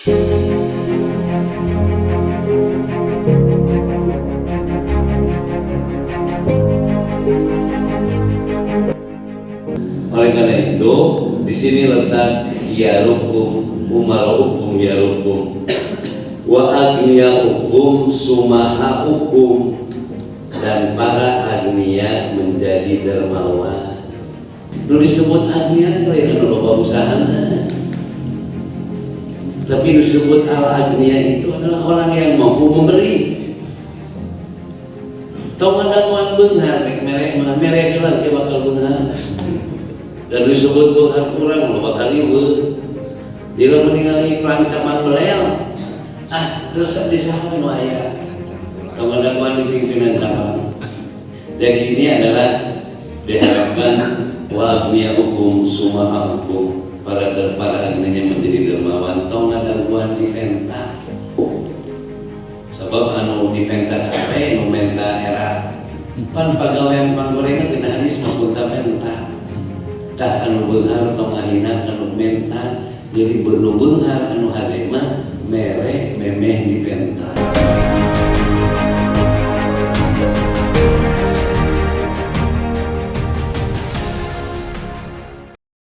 Oleh karena itu, di sini letak khiyarukum, umaraukum khiyarukum, wa aghniyaukum sumahaukum, dan para agniya menjadi dermawan. Nu disebut agniya lain anu loba usahana. Tapi disebut al agniya itu adalah orang yang mampu memberi. Tong ngadagoan beunghar rek mere mah, mere heula ke bakal beunghar. Dan disebut beunghar kurang loba kali. Dia meninggali pelancaman belel. Ah, resep di saha nu aya. Tong ngadagoan di pimpinan cabang. Jadi ini adalah diharapkan wa aghniyaukum sumahaukum, para para agninya menjadi dermawan, tong ngadagoan dipenta. Sebab anu dipenta capek, nu menta era. Pan pagawean panggorengan tina hadis mah punta penta. Tah, anu beunghar tong ngahina kanu menta. Jadi nu beunghar anu hade mah mere memeh dipenta.